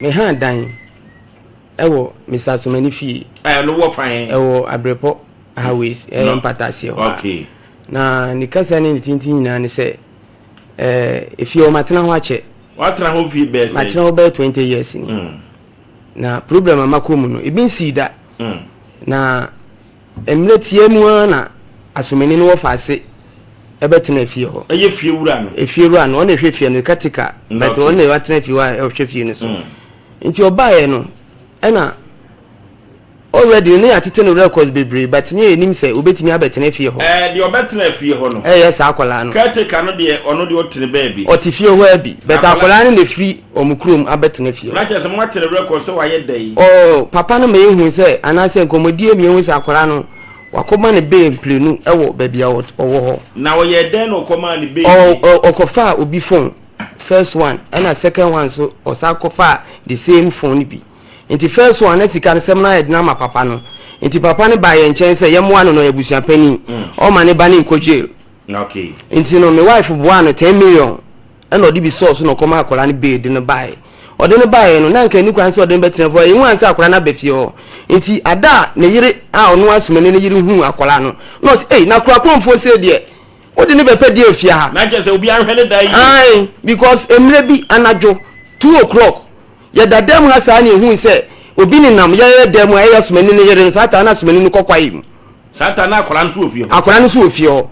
Mehaa dan wɔ Mister Asomani fie. Ɛno wɔ fa he? Ɛwɔ Abrepɔ Highways, ɛyɛ mpata aseɛ hɔ a. Na ne kasa ne ne tintin nyinaa ne sɛ, efie hɔ matena hɔ akyɛ. Watena hɔ fie bɛyɛ sɛ? Matena hɔ bɛyɛ 20 years ni. Na problem a makɔ mu no, ebi nsii da. Na mmerɛ tia mu ara na Asomani no wɔfa ase ɛbɛtena fie hɔ. Ɛyɛ fie wura no? Efie wura no, ɔna ɛhwɛ fie no, katika. But ɔna watena fie hɔ a ɔhwɛ fie no so. Nti ɔbaeɛ no, ɛna already ne yɛatete no records bebree, but nyɛ yɛnim sɛ obɛtumi abɛtena fie hɔ. Deɛ ɔbɛtena fie hɔ no? Ɛyɛ saa akwadaa no. Caretaker no deɛ, ɔno deɛ ɔtene baabi. Ɔte fie hɔ abi, but akwadaa no na ɛfiri wɔn kurom abɛtena fie hɔ. Na kyerɛ sɛ moate record sɛ wayɛ da yi? Ɔ papa no ma yɛhu sɛ, anaasɛ nkɔmmɔdie ma yɛhu sɛ akwadaa no wakɔma ne bail mprenu wɔ baabi a ɔwɔ hɔ. Na ɔyɛɛ dɛn na ɔkɔmaa ne bail? Ɔkɔfaa obi phone, first one, ɛna second one nso ɔsan kɔfaa the same phone no bi. Nti first one na sika no sɛm no ayɛ den ama papa no. Nti papa no baa yɛn nkyɛn sɛ yɛmmoa no, na ɔyɛ abusuapanin. Ɔma ne ba no nkɔ jail. Nti no me wife boaa no 10 million ɛna ɔde bi sɔɔ so na ɔkɔma akwadaa no bail de no baeɛ. Ɔde no baeɛ no, na anka ɛni kwan sɛ ɔde no bɛtena fie hɔ. Yɛhu ansa akwadaa no aba fie hɔ. Nti ada a ne yere a ɔno Asomani no yere huu akwadaa no, na ɔse, ei, na korakorɔmfoɔ sei deɛ, wode ne bɛpɛ deɛ ofie ha. Na kyerɛ sɛ obiara nhwɛ ne da yie. Ae, because mmerɛ bi anadwo 2 o'clock yɛda dan mu ha saa na yɛhuu sɛ obi nenam yɛyɛ dan mu a ɛyɛ Asomani no yere no. Saa taa na Asomani no kɔ kwae mu. Saa ta na akwadaa no nso wɔ fie hɔ? Akwadaa no nso wɔ fie hɔ.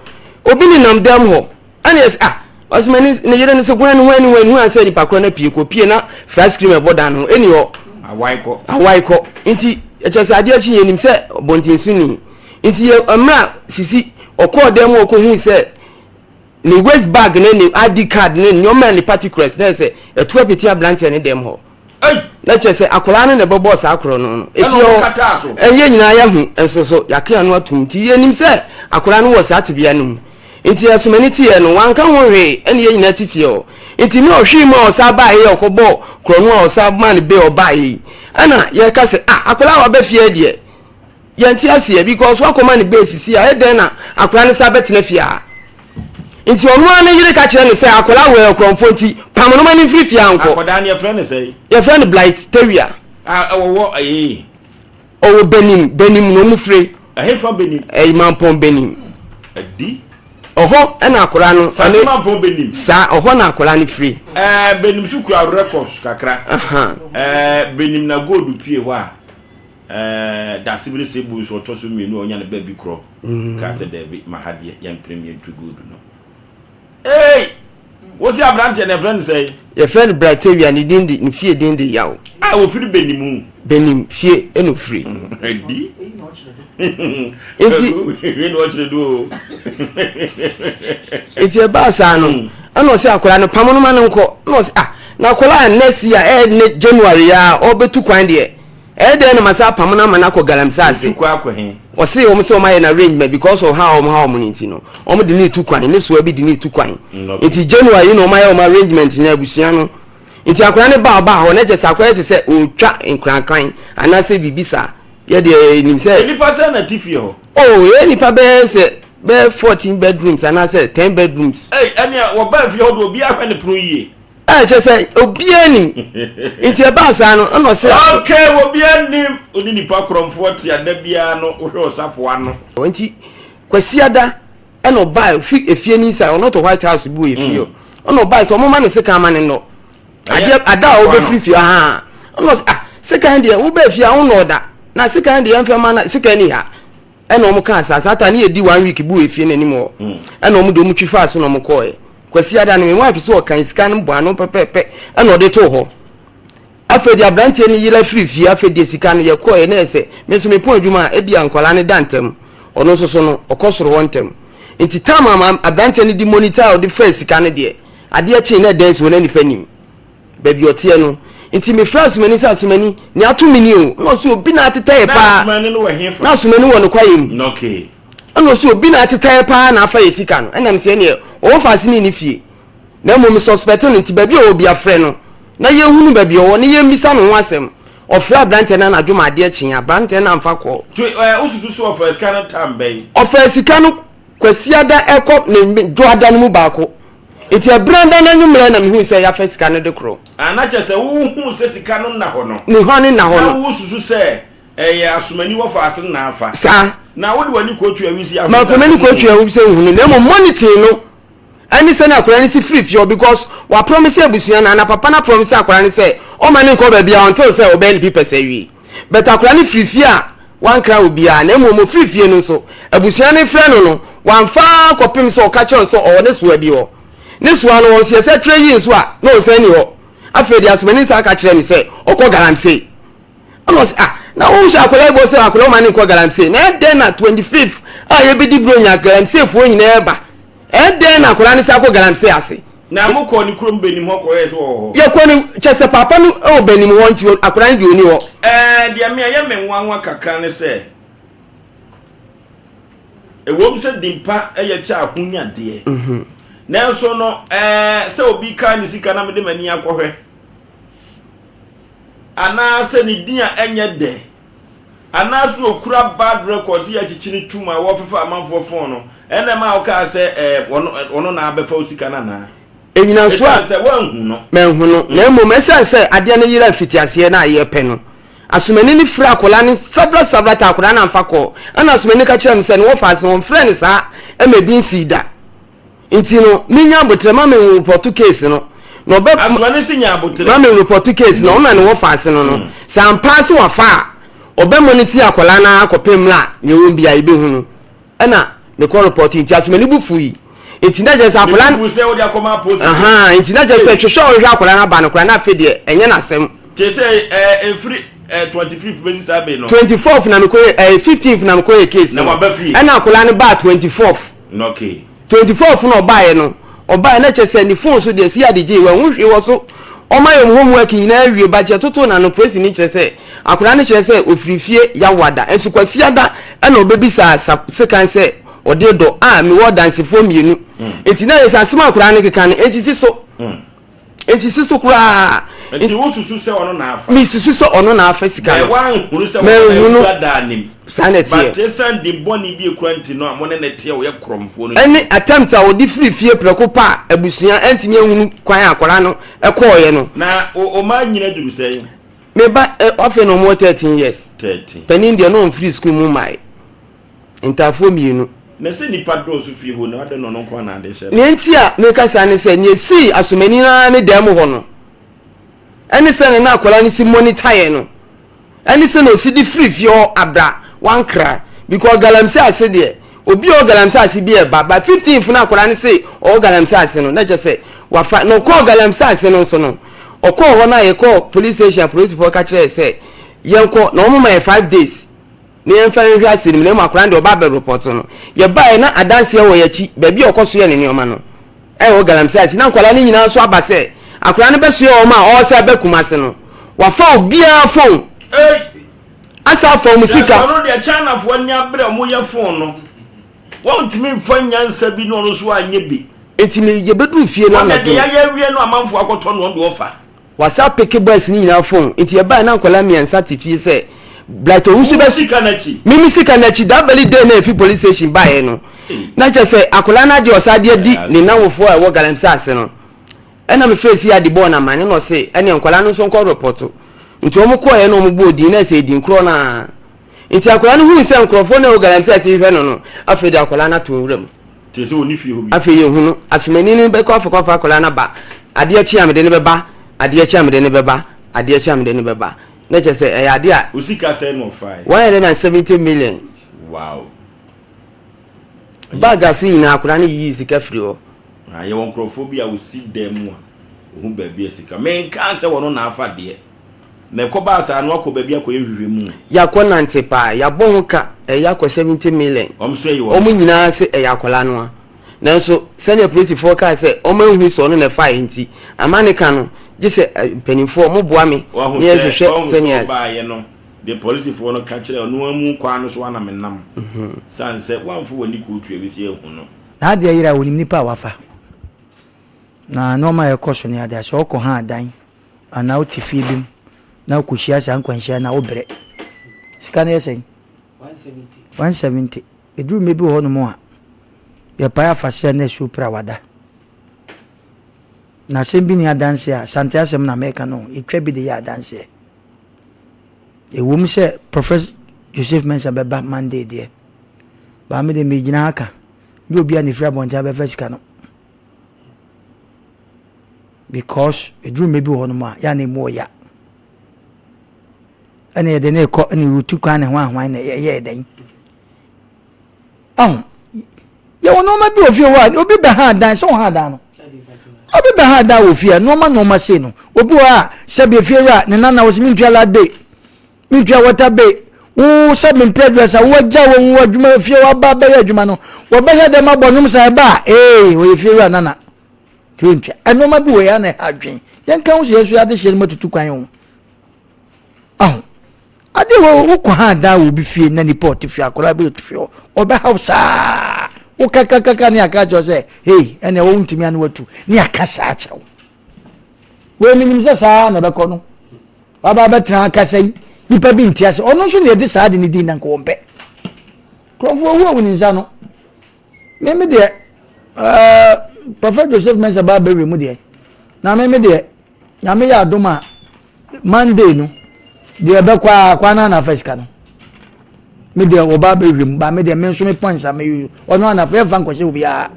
Obi nenam dan mu hɔ ɛna yɛsɛ, ah, Asomani ne yere no sɛ hwan ne hwan ne hwan ne hwan, sɛ nipa korɔ no apue kɔ pie na flat screen ɛbɔ dan no ho ɛni hɔ. Awae kɔ. Awae kɔ. Nti ɛkyɛ sɛ adeɛ akyi yɛnim sɛ bɔntenso ni. Nti yɛ mmerɛ sisi ɔkɔɔ dan mu, ɔkɔhuu sɛ ne waste bag ne ne ID card ne nneɛma ne particulars na sɛ ɛto apete aberanteɛ ne dɛm hɔ. Na kyerɛ sɛ akwadaa no na ɛbɛbɔɔ saa korɔ no. Ɛna efie ɔmo hɔ kataa so. Ɛyɛ nyinaa yɛho nso so yɛaka ano atom, nti yɛnim sɛ akwadaa no wɔ saa tebea no mu. Nti Asomani teɛ no wanka ho hwee, ɛne yɛn nyinaa te fie hɔ. Nti ne ɔhwee mu a ɔsa baeɛ yɛ ɔkɔbɔɔ korɔ no a ɔsa maa no bee ɔbaeɛ yi, ɛna yɛka sɛ, ah, akwadaa a waba fie deɛ yɛnte aseɛ, because wakɔma ne bee sisi a, ɛdɛn na akwadaa no sa bɛtena fie ha? Nti ɔno ara ne yere ka kyerɛ no sɛ akwadaa wɔ ɛkorɔmfoɔ, nti pam no ma no mfiri fie ankɔ. Akwadaa no yɛfrɛ no sɛ? Yɛfrɛ no Blight Tawia. A ɛwɔwɔ ɛyɛ? Ɔwɔ Benim, Benim na ɔmu fire. Ɛhefa Benim? Ɛyɛ Mampɔn Benim. Adi. Ɔhɔ ɛna akwadaa no Sante Mampɔn Benim. Saa ɔhɔ na akwadaa no firi. Benim so kura records kakra. Benim na gold pie hɔ a Dasebere Sebo nso ɔtɔ so mmienu a ɔnya ne baabi korɔ. Kaa sɛ daabi, ma ha deɛ yɛmpere yɛntu gold no. Ei! Wosi aberanteɛ no yɛfrɛ no sɛn? Yɛfrɛ no Bratawia, ne din de, ne fie din de Yaw. A ofiri Benim. Benim fie ɛna ofiri. Adi. Nti wei na ɔkyerɛ do o. Nti ɛbaa saa no, ɛna ɔsɛ akwadaa no pam no ma no nkɔ, ɛna ɔsɛ, ah, na akwadaa a next year ɛyɛ ne January a ɔbɛtu kwan deɛ, ɛyɛ dɛn na ma sɛ apam no ama no akɔ galamsey ase? Otu kwan akɔ he? Ɔse wɔn sɛ wɔn ayɛ no arrangement because of how wɔn ha wɔn no nti no, wɔn de ne tu kwan, ne soa bi de ne tu kwan. Nti January yi na wɔn ayɛ wɔn arrangement nyinaa, abusua no. Nti akwadaa no ba ɔbaa hɔ na kyerɛ sɛ akwadaa te sɛ ɔretwa nkrankran anaasɛ biribi saa. Yɛ deɛ nim sɛ. Nipa sɛ na ti fie hɔ? Oh, yɛ nipa bɛyɛ sɛ bɛyɛ 14 bedrooms anaasɛ 10 bedrooms. Ɛy, ɛnea wɔbaa fie hɔ de obiara hwɛ ne pono yie. Ɛ kyerɛ sɛ obiara nim. Nti ɛbaa saa no ɛna ɔsɛ. Okay, obiara nim. Oni nipa korɔmfoɔ te ada biara no wohwɛ ɔsafo ano. Nti Kwasiada ɛna ɔbaa fi efie ni inside, ɔno to White House bi wɔ efie hɔ. Ɛna ɔbaa sɛ ɔmo ma ne sekan ma ne nnɔ. Adeɛ ada a ɔbɛfiri fie ha, ɛna ɔsɛ, ah, sekan deɛ wobɛɛ fie a wonnɔ ɔda na sekan deɛ yɛmfɛ ma na sekan ni ha. Ɛna ɔmo kaa saa ta ne yɛdi one week bu wɔ efie n'anim hɔ. Ɛna ɔmo de ɔmo twi faa so na ɔmo kɔɔɛ. Kwasiada no me wife sɛ ɔkan sika no bɔ ano pɛpɛɛpɛ ɛna ɔde too hɔ. Afei deɛ aberanteɛ no yera firi fie. Afei deɛ sika no yɛkɔɔɛ na yɛ sɛ me nso mepɔn adwuma a ebi a nkwadaa no da ntɛm, ɔno nso so no ɔkɔ soro hɔ ntɛm. Nti tam a aberanteɛ no de monitor a ɔde faa sika no deɛ, adeɛ kyee na ɛdan si hɔ na nipa nim baabi ɔteɛ no. Nti mefrɛ Asomani sɛ, Asomani, nea ato me ni o. Na ɔsɛ obi na atetɛɛ Na paa. Asomani no wɔ hefa? Na Asomani wɔ ne kwaeɛ mu. Ɛna ɔsɛ obi na atetɛɛ paa na afa yɛ sika no. Ɛnam sɛ ɛneɛ ɔwɔ faase ne ne fie na mmom suspect no, nti baabi a ɔwɔ bi afrɛ no na yɛhunu baabi a ɔwɔ na yɛmmisa no ho asɛm. Ɔfrɛ aberanteɛ no anadwo ma adeɛ kyee, aberanteɛ no amfa kɔɔ. Nti wosusu sɛ ɔfaa sika no tam bɛn? Ɔfaa sika no Kwasiada ɛkɔ ne dwoada no mu baako. Nti ɛberɛ da no anwummerɛ na mehuu sɛ yɛafa sika no de korɔ. Ah, na kyerɛ sɛ wohuu sɛ sika no nna hɔ no. Ne hɔ no nna hɔ no. Na wosusu sɛ ɛyɛ asomani wɔfa ase no na afa. Saa. Na wode w'ani kɔtua wi si ahunu sɛ. Mamfa m'ani kɔtua wi sɛ nhunu na mmom monitoring no ɛne sɛnea akwadaa no si firi fie hɔ because wapromise abusua no ana papa no apromise akwadaa no sɛ ɔma no nkɔ baabi a until sɛ ɔbɛyɛ ne papers awie but akwadaa no firi fie a wankra obiara na mmom ofiri fie no nso abusua no frɛ no no wamfa kɔpem sɛ ɔka kyerɛ no sɛ ɔwɔ ne soa bi hɔ ne soa no wɔn so yɛsɛ twerɛ yi nso a na ɔnsan ni hɔ afei deɛ asomani nsa aka kyerɛ me sɛ ɔkɔ galamsey. Ɛna ɔse ah na wo hyɛ akwadaa yi bɔ sɛ akwadaa ɔma ne nkɔ galamsey na ɛdɛn na 25th a yɛbɛdi buronya galamsey foɔ nyinaa ɛba ɛdɛn na akwadaa no sɛ akɔ galamsey ase. Na mo kɔɔ ne kurom Benim hɔ kɔyɛɛ sɛ ɔwɔ hɔ. Yɛkɔ ne kyɛ sɛ paapa no wɔ Benim hɔ nti akwadaa no deɛ ɔni hɔ. Ɛɛ deɛ me ɛyɛ me nwanwa kakra ne sɛ ɛwom sɛ dimpa yɛ kyɛ ahonya deɛ nanso no ɛɛ sɛ obi kaa ne sika na mede m'ani akɔhwɛ. Anaasɛ ne din a ɛnyɛ dɛ, anaasɛ okura bad record sɛ yɛakyekye no tum a wɔfefa amanfoɔ fon no, ɛna ɛma wokaa sɛ ɛɛ ɔno ɔno na abɛfa wo sika no anaa? Enyinaso a Ɛsiane sɛ woanhu no. Manhu no, na mmom ɛsiane sɛ adeɛ no yera mfitiaseɛ no a yɛpɛ no, asomani no frɛɛ akwadaa no several several times, akwadaa no amfa kɔɔ, ɛna asomani no ka kyerɛɛ me sɛ ne wɔfa ase wɔmfrɛɛ no saa ma ebi nsii da. Nti no menya aboterɛ ma me nrepɔto case no na ɔbɛ Asoa ne se nya aboterɛ. Ma me nrepɔto case no ɔno na ne wɔ faase no no sɛ ampa se wafa a ɔbɛ monitor akwadaa no ara kɔpem mmerɛ a nea ɛwɔ mu biara yɛbɛhu no ɛna mekɔ repɔto nti asomani bo fui nti na kyerɛ sɛ akwadaa no sɛ wode akɔma apolisifoɔ ahaa nti na kyerɛ sɛ hwehwɛ a ɔhwehwɛ akwadaa no aba no koraa na afei deɛ ɛnyɛ n'asɛm. Te sɛ ɛɛ efiri ɛɛ 25th bɛsi saa bere no. 24th na mekɔ yɛ ɛɛ 15th na mekɔ yɛ case no na waba fie ɛna akwadaa no baa 24th. Okay. 24th na ɔbaeɛ no, ɔbaeɛ na kyerɛ sɛ ne phone so deɛ si ade gyee wanhu hwee wɔ so. Ɔma yɛn homework nyinaa wie but yɛtotoo n'ano polisini kyerɛ sɛ akwadaa no kyerɛ sɛ ɔfiri fie Yawada nso Kwasiada ɛna ɔbɛbisaa sa sekan sɛ ɔde dɔ a mewɔ adansefoɔ mmienu nti na yɛ sɛ asɛm a akwadaa no keka no ɛnsisi so. Nsisi so koraa. Nti wosusu sɛ ɔno na afa? Mesusu sɛ ɔno na afa sika no. Na wanhunu sɛ wɔn na awura daa nim. Saa na ɛteɛ. But esan din bɔne bi ekura nti no a mo ne ne teɛ ɔyɛ korɔmfoɔ no. Ɛne attempt a ɔde firi fie prɛko pɛ a abusua antumi anhunu kwan a akwadaa no kɔɔeɛ no. Na o ɔmaa nyina duru sɛn? Me ba afei na ɔmo wɔ 13 years. 13. Panin deɛ na ɔmfiri sukuu mu mmae. Ntaafoɔ mmienu. Na sɛ nnipa dɔɔso fie hɔ no, adɛn na ɔno nko ara na ade hyɛ no? Nea enti a mereka saa ne sɛ, nea esii asomani no ara ne dan mu hɔ no, ɛne sɛnea na akwadaa no si monitor yɛn no, ɛne sɛnea osi de firi fie hɔ abra wankra. Because galamsey ase deɛ, obi a ɔwɔ galamsey ase bi ɛba, but 15th na akwadaa no se ɔwɔ galamsey ase no, na kyerɛ sɛ wafa. Na ɔkɔɔ galamsey ase no nso no, ɔkɔɔ hɔ no a yɛkɔɔ police station a polisifoɔ ka kyerɛɛ sɛ yɛnkɔ, na wɔn ma yɛ 5 days. Na yɛmfa nhwɛ asɛm no mu, na mmom akwadaa no deɛ ɔba abɛrepɔto no. Yɛbaeɛ na adanseɛ wɔ yɛn akyi, baabi a ɔkɔsoɛɛ ne nneɛma no, ɛwɔ Galamsey ase. Na nkwadaa no nyinaa nso aba sɛ akwadaa no bɛsoɛ wɔn a ɔresɛ aba Kumase no. Wafa obiara fon. Asa afa wɔn sika. Nanso ɔno deɛ Chinafoɔ ani abere a wɔyɛ fon no, wɔntumi mfa nyansa bi na ɔno nso anyɛ bi. Enti me yɛbɛduru fie no Wɔn anadwo deɛ no. yɛayɛ awie no amanfoɔ akɔtɔ no ɔno deɛ ɔfa. Wasa peke boys no nyinaa phone nti yɛbae na nkwadaa mmiɛnsa te fie sɛ Blight Owusu bɛ sika n'akyi. Mimi sika n'akyi that very day na efi police station baeɛ no na kyerɛ sɛ akwadaa no adeɛ ɔsa adeɛ di ne nanwofoɔ a ɛwɔ galamsey ase no ɛna me fɛ si ade bɔɔ no amane na ɔse ɛne nkwadaa no nso nkɔ repɔto nti wɔn kɔɛ na wɔn bɔɔ din na ɛsɛ edin korɔ naa nti akwadaa no hui sɛ nkurɔfoɔ na ɛwɔ galamsey ase hwɛ no no afei de akwadaa no ato nwura mu. Kyerɛ sɛ ɔnni fie hɔ bio. Afei yɛhu no, asomani no bɛkɔ afɔkɔfa akwadaa no aba, adeɛ kye a mede no bɛba, adeɛ kye a mede no bɛba, adeɛ kye a mede no bɛba. Na kyerɛ sɛ ɛyɛ adeɛ a. Wo sika sɛn na ɔfaeɛ? 170 million. Wow. Bag ase nyinaa akwadaa no yiyii sika firi hɔ. Ah, yɛwɔ nkurɔfoɔ bi a wɔsi dan mu a, wɔhu baabi a sika. Menkaa sɛ wɔno na afa deɛ. Na ɛkɔbaa saa no, wakɔ baabi akɔyɛ nhwehwɛmu. Yɛakɔ nante paa, yɛabɔ ho ka, ɛyɛ akɔ 70 million. Wɔn nso ɛyɛ wɔn. Wɔn nyinaa se ɛyɛ akwadaa no a. Nanso sɛdeɛ polisifoɔ kaa sɛ wɔn anhu sɛ ɔno na ɛfaeɛ nti, ama ne ka no, gye sɛ mpanimfoɔ moboa me na Wahu sɛ, yɛhwehwɛ wahu sɛ sɛnea. ɔbaeɛ no, deɛ polisifoɔ no ka kyerɛɛ ɔno ara mu kwan no so ara na menam. Sane sɛ woamfa w'ani kootu a ɛbɛsi ahu no. N'adeɛ yera a, ɔnim nipa a wafa. Na nnoɔma a ɛkɔ so ne adeɛ a, sɛ ɔkɔ ha dan anaa wote fie bi mu na wokɔhyia saa nkwanhyia no a, wobrɛ. Sika no yɛ sɛn? 170. Ɛduru mmerɛ bi wɔ hɔnom a, yɛpae afaseɛ na asuo pira wada. Na asɛm bi ni adanseɛ a, Asante asɛm na meka no, yɛtwa bi de yɛ adanseɛ. Ɛwom sɛ Prophet Joseph Mensah bɛba Monday deɛ, baa me deɛ megyina ha ka, nyɛ obi a ne firi abɔnten abɛfa sika no. Because ɛduru mmerɛ bi wɔ hɔnom a, yɛ a na ɛmu ɔya. Ɛna yɛde ne rekɔ ɛna yɛtu kwan ne ho ahwan na ɛyɛɛ dɛn. Ɔho, yɛwɔ nneɛma bi wɔ fie hɔ a obi bɛha adan sɛ ɔha adan no. Obi bɛha adan wɔ fie a nneɛma nneɛma sei no. Obi wɔ a sɛbi efie wura ne nana wɔ sɛ mentua light bill, mentua water bill. Wo sɛ mempɛ aduasa wo agya wɔ wo adwuma fie waba bɛyɛ adwuma no. Wɔbɛhwɛ dɛm abɔ nnwom saa ɛba a ee ɔyɛ fie wura nana. Nti wɔntua. Nneɛma bi wɔ yɛ a na ɛha adwen. Yɛnka ho sɛ yɛn nso yɛadehyeɛ no mu atutu kwan o. Aho. Ade wɔ wokɔ ha dan wɔ obi fie na nipa ɔte fie akwadaa bi ɔte fie hɔ ɔbɛhaw saa wokakakaka ne aka kyerɛ sɛ hei ɛnna ɛwɔ ntumi ano watu ne aka saa kyerɛ wo wei menim sɛ saa na ɛbɛkɔ no waba abɛtena akasa yi nipa bi nte ase ɔno nso na yɛde saa de ne din na nka wɔn pɛ kurɔfoɔ wu a wɔn nsa no meme deɛ ɛɛ Prophet Joseph Mensah ba abɛwura mu deɛ na meme deɛ Nyame yɛ adom a Monday no deɛ ɛbɛkɔ a kwan no anafa sika no me deɛ ɔba abɛhwɛ mu ba me deɛ me nso me points a me ɔno anafa yɛmfa nkɔhyɛ obiara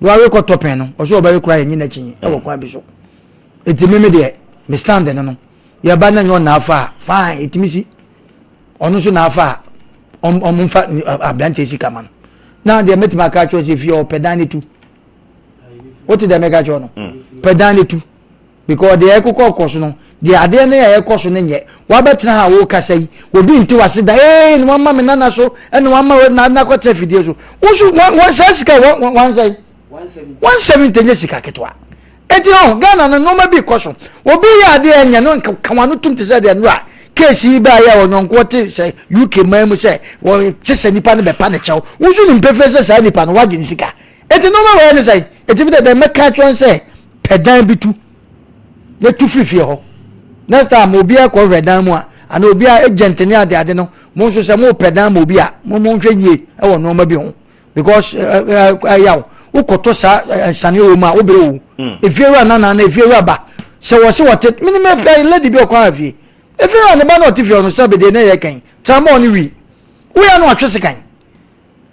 deɛ wawe kɔtɔ pɛn no ɔso ɔbɛwe koraa yɛnyi n'akyi ɛwɔ kwan bi so eti me me deɛ me stand no no yɛba na nyɛ ɔna afa a fine etimi si ɔno nso na afa a ɔmo nfa aberanteɛ sika ma no na deɛ mɛtumi aka akyerɛ sɛ fie ɔpɛ dan ne tu wote deɛ mɛka kyerɛ no mm. pɛ dan no tu because deɛ ɛkokɔ kɔ so no deɛ adeɛ no yɛ ɛkɔ so no nyɛ wabɛtena ha wokasa yi obi nte wase da ee na wama me nana so ɛna wama na na akɔtena fidie so woso wɔn saa sika wɔn wɔn sɛn 170 nyɛ sika ketewa eti hɔ Ghana no nneɛma bi kɔ so obi yɛ adeɛ ɛnyɛ no nka wɔn ano tum te sɛ deɛ nora keesi yi baa yɛ a ɔnyɔnkoɔ te sɛ UK man mu sɛ wɔn kye sɛ nipa no bɛpa ne kyɛw woso nim pefee sɛ saa nipa no wagye ne sika Enti nneɛma wei ne sɛn? Enti mi dɛ dɛ mɛka akyerɛ wɔn sɛ pɛ dan bi tu na tu firi fie hɔ. Next time obiara kɔ hwɛ dan mu a anaa obiara agent ne ade ade no mo nso sɛ mo pɛ dan ma obi a mo mo nhwɛ yie wɔ nneɛma bi ho because ɛyaw wokɔtɔ saa nsane wɔ mu a wobere wo mm. efie wura nana na efie wura ba sɛ wɔse wɔte mene me fɛ lady bi ɔkɔ afie efie wura ne ba na ɔte fie ɔno sɛ bede ne yɛ kɛn tramɔ ne wi woyɛ no atwe sekan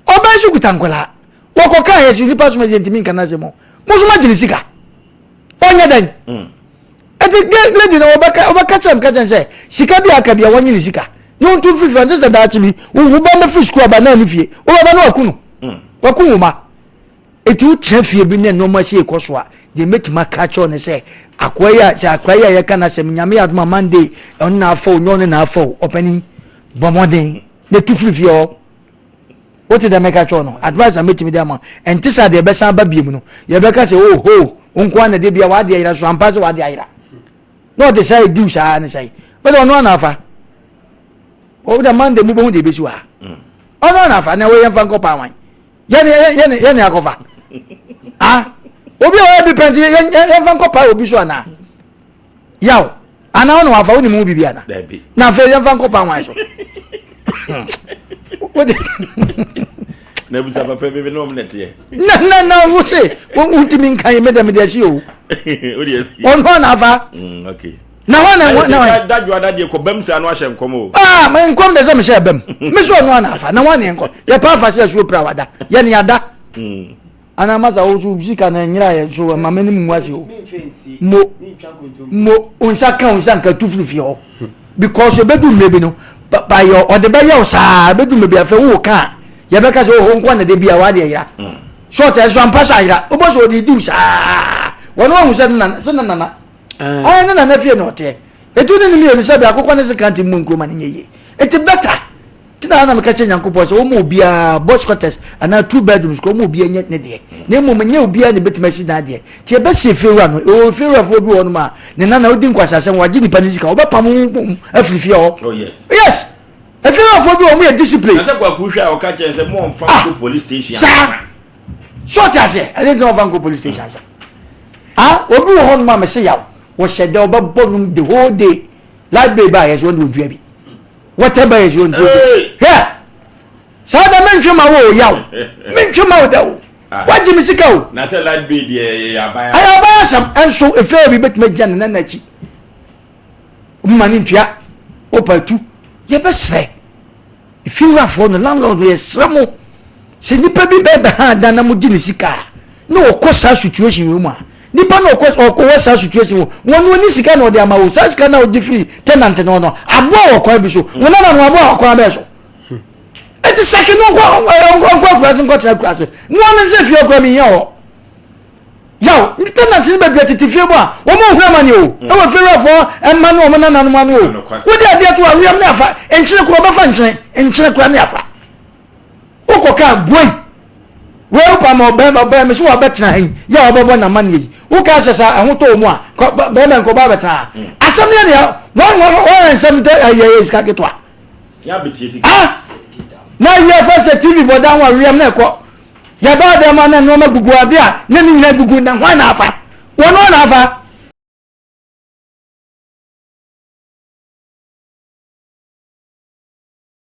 Ɔbaa yi nso kuta nkwadaa. Wɔkɔ kaa yɛ si nipa soma yɛ ntumi nka n'asɛm o. Mo nso mo agyina sika. Ɔnyɛ dɛn. Mm. Eti lady na ɔbɛka ɔbɛka kyerɛ mi ka kyerɛ sɛ sika bi a aka bi a wɔnye ne sika. Ne wɔn tu firi fie sɛ daakye bi wo ba mɛfiri sukuu aba naa ne fie. Wo bɛba ne waku no. Mm. Waku wo ma. Eti wokyerɛ fie bi ne nneɛma si ekɔ so a deɛ mɛtumi aka kyerɛ ne sɛ akoa yi a sɛ akoa yi a yɛka n'asɛm nyame yɛ adoma Monday ɔno na afa o nyɛ ɔno na afa o ɔpanin bɔ mmɔden na tu firi fie hɔ. Wote deɛ mɛka kyerɛ no? Advice a mɛtumi de ama. Ɛnte saa deɛ ɛbɛsan aba biom no, yɛbɛka sɛ oh ho, wo nko ara na deɛ bia w'adeɛ ayera so ampa sɛ w'adeɛ ayera. Na ɔde saa ɛdiw saa ne sɛe. Bɛde ɔno ana afa. Ɔde Monday mu bɛhu deɛ ɛbɛsi wɔ ha. Mm. Ɔno ana afa na wɔyɛ mfa nkɔ paa wan. Yɛne yɛne yɛne akɔfa. Ah, obi a ɔyɛ bi pɛnti yɛmfa nkɔ paa obi so anaa. Yaw. Ana wo na wafa wonim ho biribi ana? Na afei yɛmfa nkɔ pan wan so. Wode na busa papa bi ne wɔn na teɛ. Na na na wo se wontumi nka yi mede mede asi o. Ɔno ana afa. Mm, okay. Na hɔ na hɔ na. Dadwo adadeɛ kɔ bam saa no ahyɛ nkɔm o. Ah, me nkɔm de sɛ mehyɛ bam. Me so ɔno ana afa na wɔn ne nkɔ. Yɛ pa afa sɛ asuo pra wada. Yɛ ne ada. Mm. Ana masa wo so sika na nyera yɛ so ma m'anim ngu ase o. Mo mo wo nsa ka wo nsa nka tu firi fie hɔ because ebedu mmerɛ bi no bayɛ ɔde bɛyɛ wo saa ebedu mmerɛ bi afɛ wo ka a yɛbɛka sɛ oho nko na de bi a wade ayera so ɔtɛ so ampa sɛ ayera wobɔ sɛ ɔde diw saa wɔn wahu sɛ ne nana sɛ ne nana ɔyɛ ne nana fie na ɔteɛ etu ne ne mmienu sɛ bi akokɔ ne sika nti mu nkuruma ne nyɛ yie eti bɛta Nti na na meka kyerɛ Nyankopɔn sɛ wɔma obiara boys quarters anaa two bedrooms kora wɔma obiara nyɛ ne deɛ na mmom nyɛ obiara na ebɛtumi asi dan deɛ nti ɛbɛsi efiewura no ɛwɔ efiewurafoɔ bi wɔ hɔnom a ne nana odi nkwasasɛm wagye nipa ne sika wɔbɛpam ho mmom afiri fie hɔ oh, yes yes efiewurafoɔ bi wɔ wɔn yɛ discipline. Na sɛ kwaku hwɛ a ɔka kyerɛ sɛ mo nfa ah, nkɔ police station saa so ɔte aseɛ ɛne ntina ɔfa nkɔ police station sa ah obi wɔ hɔnom a mɛsɛ yaw wɔhyɛ dɛ ɔbɛbɔ nom the whole day light bill ba yɛ so ɔne odua bi Water ba yɛ so ntuo bi. Hwɛ! Saa da mentwe ma wo yaw. Mentwe ma wo da o. Ah. Wagye me sika o. Na sɛ light bill deɛ yɛ aban. Ɛyɛ aban asɛm ɛnso efie bi bɛtumi agyina ne nan akyi. Mma ne ntua wopa tu yɛbɛsrɛ efiewurafoɔ no landlord no yɛsrɛ mo sɛ nipa bi bɛɛ bɛha dan na mo gye ne sika a na ɔkɔ saa situation wɔ mu a nipa na ɔkɔ ɔkɔ wɔ saa situation wɔ wɔn no ne sika na ɔde ama wo saa sika na ɔgye firi tenant no no aboa wɔ kwan bi so wɔn nana no aboa wɔ kwan bɛɛ so. Eti saki no nkɔ nkɔ nkɔ akurase nkɔ tena akurase. No ano sɛ fie akura mi hia hɔ. Yaw, ne tenant ne baabi atete fie mu a wɔn ohun amane o. Mm. Ɛwɔ fiewurafoɔ mma ne wɔn nananom ano o. Wode adeɛ to aweam ne afa nkyene kora ɔbɛfa nkyene nkyene kora ne afa. Wokɔ kaa buei. Wei wopa ma ɔbɛrima ɔbɛrima so wɔabɛtena ha yi yɛ a wɔbɛbɔ n'amanneɛ yi. Wokaa sɛ saa ɛho tɔ wɔ mu a bɛrima nkɔba abɛtena ha. Mm. Asɛm no yɛ nea wɔn wɔn wɔn nsɛm tɛ ɛyɛ sika ketewa. Ah! Na awia fa sɛ TV bɔ dan ho awiam na ɛkɔ. Yɛbaa dɛm a na nneɛma gugu ade a na ne nyinaa gugu na hwan na afa? Wɔn na afa.